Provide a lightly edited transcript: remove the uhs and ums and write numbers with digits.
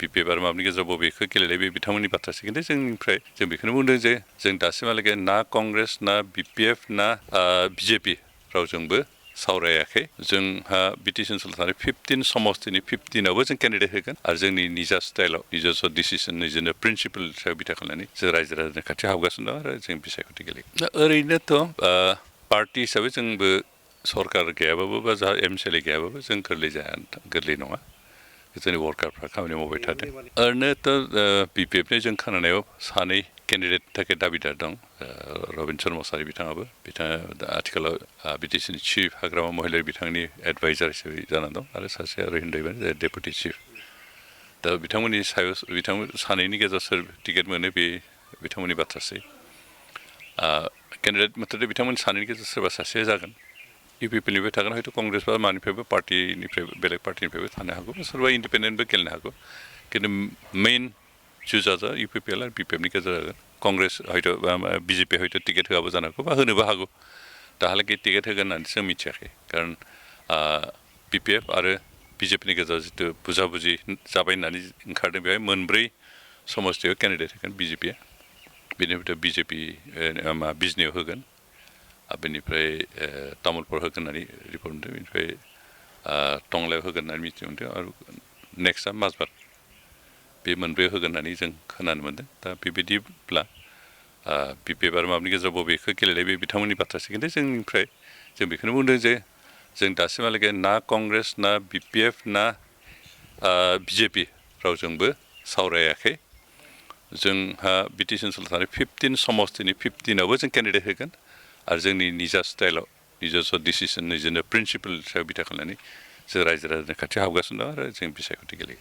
BPF आरो माबानि गेजेराव बबेखौ गेलेलाय बे बिथांमोननि बाथ्रासो खिन्थु जोंनिफ्राय जों बेखौनो बुंदों जे जों दासिमहालागै ना कंग्रेस ना BPF ना BJP रावजोंबो सावरायाखै जोंहा बिटिसि ओनसोलाव थानाय 15 समस्तिनि 15आवबो जों केन्डिडेट होगोन आरो जोंनि निजा स्टाइलाव निजस्व डिसिसन निजेनो प्रिन्सिपाल सायाव बिथा खालामनानै जों रायजो राजानि खाथियाव हाबगासिनो दं आरो जों बिसायख'थि गेलेगोन दा ओरैनोथ' पार्टि हिसाबै जोंबो सरकार गैयाबाबो बा जा MCLA गैयाबाबो जों गोरलै नङा जोंनि वर्कारफ्रा खामानि मावबाय थादों ओरैनोथ' BPFनि जों खोनानायाव सानै केन्डिडेट थाखाय दाबिदार दं रबिनसन मसाहारि बिथाङाबो बिथाङा आथिखालाव बिटिसिनि चिफ हाग्रामा महिलारि बिथांनि एडभाइजार हिसाबै जानानै दं आरो सासे रोहिन दैबान डेपुटि चिफ दा बिथांमोननि सायाव बिथांमोन सानैनि गेजेराव सोर टिकेट मोनो बे बिथांमोननि बाथ्रासै केन्डिडेट मथथे बिथांमोन सानैनि गेजेराव सोरबा सासेया जागोन UPPनिफ्राय थागोन हयथ' कंग्रेस बा मानिफ्रायबो पार्टिनिफ्राय बेलेग पार्टिनिफ्रायबो थानो हागौ सोरबा इन्डिपेन्डेन्टबो गेलेनो हागौ खिन्थु मेइन जुजाजा UPPL आरो BPFनि गेजेराव जागोन कंग्रेस हयथ' BJP हयथ' टिकेट होआबो जानो हागौ बा होनोबो हागौ दाहालागै टिकेट होगोन होननानै जों मिथियाखै खारन BPF आरो BJPनि गेजेराव जिथु बुजाबुजि जाबाय होननानै ओंखारदों बेवहाय मोनब्रै समस्तियाव केन्डिडेट होगोन BJPआ बेनिफ्राय BJP बिजनियाव होगोन बेनिफ्राय तामुलपुर होगोन होननानै रिपर्ट मोनदों बेनिफ्राय टंलायाव होगोन होननानै मिथिनो मोनदों आरो नेक्स्टआ माजबाद बे मोनब्रैयाव होगोन होननानै जों खोनानो मोनदों दा बेबायदिब्ला BPF आरो माबानि गेजेराव बबेखौ गेलेलाय बे बिथांमोननि बाथ्रासो खिन्थु जोंनिफ्राय जों बेखौनो बुंदों जे जों दासिमहालागै ना कंग्रेस ना BPF ना BJP रावजोंबो सावरायाखै जोंहा बिटिसि ओनसोलाव थानाय 15 समस्तिनि 15आवबो जों केन्डिडेट होगोन आरो जोंनि निजा स्टाइलाव निजस्व डिसिसन निजेनो प्रिन्सिपाल सायाव बिथा खालामनानै जों रायजो राजानि खाथियाव हाबगासिनो दं आरो जों बिसायख'थि गेलेगोन